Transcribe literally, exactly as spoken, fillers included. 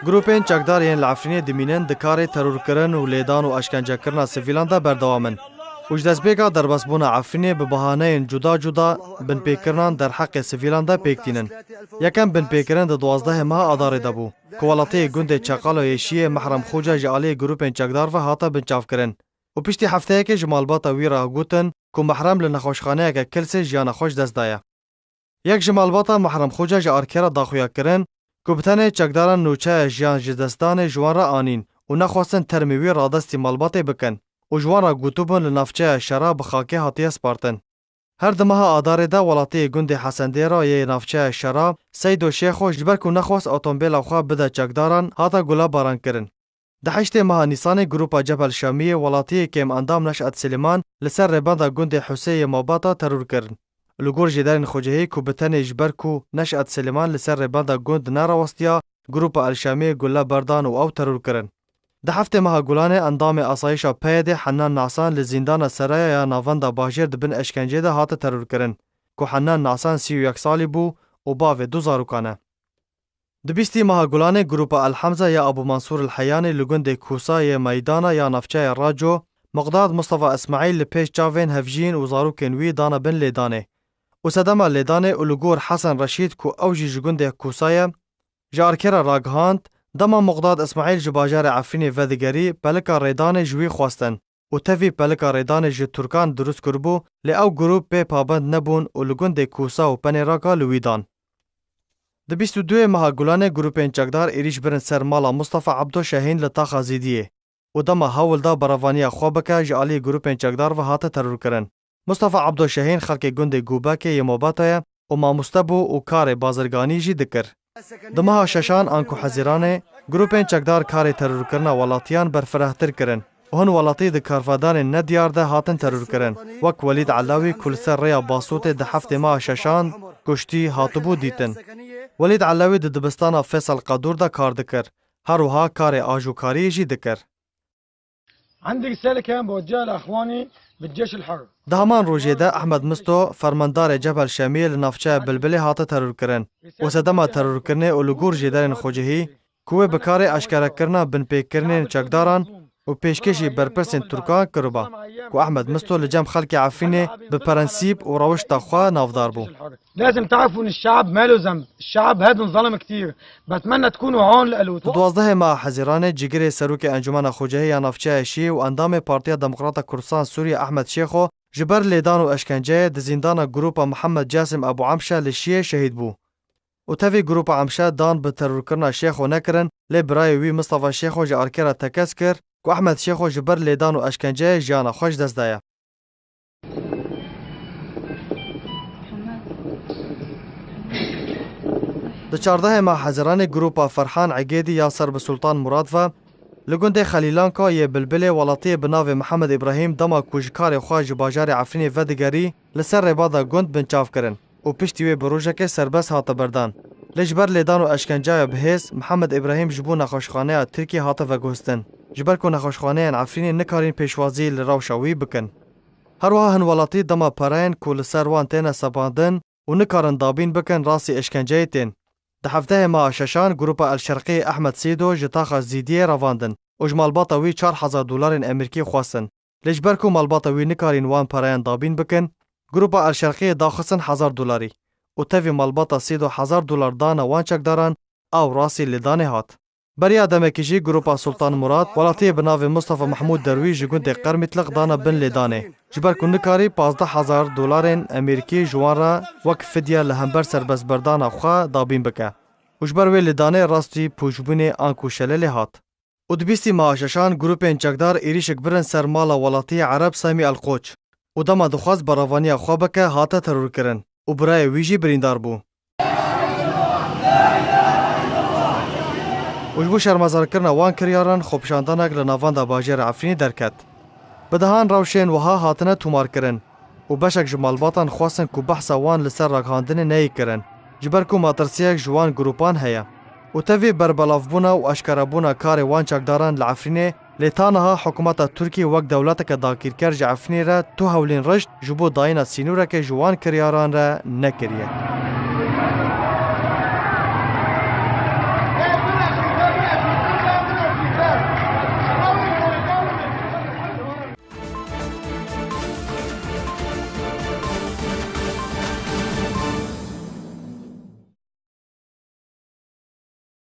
Grûpên çekdar yên li Efrînê dimînin di karê terorkirin û lêdan û eşkencekirina sivîlan de berdewam in. Û ji destpêka derbasbûna Efrînê bi bahaneyên cuda cuda binpêkirinan derheqê sivîlan de pêk tînin. Yekem binpêkirin di duwazdehê meha Adarê de bû, ku welatiyê gundê Çeqalo yê Şiyê Mehrem Xoca ji aliyê grûpên çekdar ve hate binçavkirin û piştî hefteyekê ji malbata wî re gotin ku Mehrem li nexweşxaneyeke Kilsê jiyana xwe ji dest daye. Yek ji malbata Mehrem Xoca ji arkê re daxuya kirin ku bi tenê çekdaran nûçeya jiyan ji destdanê ji wan re anîn û nexwestin termê wî radestî malbatê bikin û ji wan re gotibûn li navçeya Şera bi xakê hatiye spartin. Her di meha Adarê de welatiyê gundê Hesendêra yê navçeya Şera, Seydo Şêxo ji ber ku nexwest otomobêla xwe bide çekdaran, hate gulebaran kirin. Di heştê meha Nîsanê grûpa Cebhel Şamiyê welatiyê kêmendam Neşet Silêman li ser rêbenda gundê Husê yê Mabata teror kirin. Li gor jêderên xwecihî ku bi tenê ji ber ku Neşet Silêman li ser rêbenda gund nerawestiya, grûpa El Şamiyê gule berdan û ew teror kirin. Di heftê meha Gulanê endamê asayişa P Y D Hennan Nasan li zîndana Seraya ya navenda bajêr di bin eşkencê de hate teror kirin, ku Hennan Nasan sî û yek salî bû û bavê du zarokan e. Di bîstî meha Gulanê grûpa El Hemza ya Abu Mansûr El Heyanê li gundê Kûsa yê Meydana ya navçeya Raco, Miqdad Mustafa Ismaîl li pêş çavên hevjiyên û zarokên wî dane bin lêdanê. Û sedema lêdanê û li gor Hesen Reşîd ku ew jî ji gundê Kûsa ye, ji arkê re ragihand, dema Miqdad Ismaîl ji bajarê Efrînê vedigerî, pelika rêdanê ji wî xwestin û tevî pelika rêdanê ji Tirkan dirust kiribû, lê ew grûp pê pabend nebûn û li gundê Kûsa û Penêraka li wî dan. Di bîst û duyê meha Gulanê grûpên çekdar êrîş birin ser mala Mustafa Ebdo Şehîn li taxa Zîdiyê û dema hewl da berevaniya xwe bike, ji aliyê grûpên çekdar ve hate terorkirin. Mustafa Ebdo Şehîn xelkê gundê Gûbekê yê Mobata ye û mamoste bû û karê bazirganî jî dikir. Di meha Şeşan anku Hezîranê, grûpên çekdar karê terorkirina welatiyan berfirehtir kirin û hin welatî di karvedanên nediyar de hatin terorkirin, wek Welîd Elawî ku li ser rêya Basûtê di heftê meha Şeşan kuştî hatibû dîtin. Welîd Elawî di dibistana Feysel Qedûr de kar dikir. Her wiha karê ajokariyê jî dikir. عندي رسالة كمان بوجهها لإخواني بالجيش الحر. Di heman rojê de Ehmed Misto, fermandarê Cebhel Şemiyê li navçeya Bilbilê hate terorkirin û sedema terorkirinê û li gor jêderên xwecihî ku wê bi karê eşkerekirina binpêkirinên çekdaran û pêşkêşî berpirsên Tirkan kiriba, ku Ehmed Misto li cem xelkê Efrînê bi prensîp û rewişta xwe navdar bû. لازم تعرفوا إن الشعب ما له ذنب، الشعب هذا انظلم كتير. بتمنى تكونوا عون لإله. Di duwazdehê meha Hezîranê cigirê serokê Encûmena Xwecihî ya Navçeya Şiyê û endamê Partiya Demokrata Kurdistan Sûriye Ehmed Şêxo ji ber lêdan û eşkenceyê di zîndana grûpa Mihemed Casim Ebû Emşe li Şiyê şehîd bû. Û tevî grûpa Emşe dan bi terorkirina Şêxo nekirin, lê birayê wî Mistefa Şêxo ji arkê re tekez kir ku Ehmed Şêxo ji ber lêdan û eşkenceyê jiyana xwe ji dest daye. Di çardehê meha Hezîranê grûpa Ferhan Egêdî ya ser bi Sultan Murad ve li gundê Xelîlanka yê Bilbilê welatiyê bi navê Mihemed Îbrahîm dema ku ji karê xwe ji bajarê Efrînê vedigerî, li ser rêbanda gund binçav kirin û piştî wê bi rojekê serbest hate berdan. Lê ji ber lêdan û eşkenceya bihêz, Mihemed Îbrahîm ji bo nexweşxaneya Tirkiyê hate veguhestin, ji ber ku nexweşxaneyên Efrînê nikarîn pêşwazî li rewşa wî bikin. Her wiha hin welatî dema pereyên ku li ser wan têne sepandin û nikarin dabîn bikin rastî eşkenceyê tên. Di heftehê meha Şeşan grûpa El Şerqiyê Ehmed Sîdo ji taxa Zîdiyê revandin û ji malbata wî çar hezar dolarên Amerîkî xwestin. Lê ji ber ku malbata wî nikarîn wan pereyan dabîn bikin, grûpa El Şerqiyê daxistin hezar dolarî û tevî malbata Sîdo hezar dolar dana wan çekdaran, ew rastî lêdanê hat. Beriya demekî jî grûpa Sultan Murad, welatiyê bi navê Mustafa Mehmûd Derwîş ji gundê Qermîtliq dana bin lêdanê. Ji ber ku nikarî pazdeh hezar dolarên Amerîkî ji wan re wek fidye li hember serbestberdana xwe dabîn bike. Û ji ber wê lêdanê rastî pûçbûnê anku şelelê hat. Û di bîstî meha Şeşan grûpên çekdar êrîşek birin ser mala welatiyê Ereb Semî El Qoç û dema dixwest berevaniya xwe bike, hate terorkirin û birayê wî jî birîndar bû. Û ji bo şermezarkirina wan kiryaran xwepişandanek li navenda bajêra Efrînê derket. Bi dehan rewşên wiha hatine tomarkirin û beşek ji malbatan xwestin ku behsa wan li ser ragihandinê neyê kirin, ji ber ku metirsiyek ji wan grûpan heye. Û tevî berbelavbûna û eşkerebûna karê wan çekdaran li Efrînê, lê ta niha hikûmeta Tirkiyê wek dewleteke dagîrker ji Efrînê re tu hewlên rişt ji bo dayîna sînoreke ji wan kiryaran re nekiriye.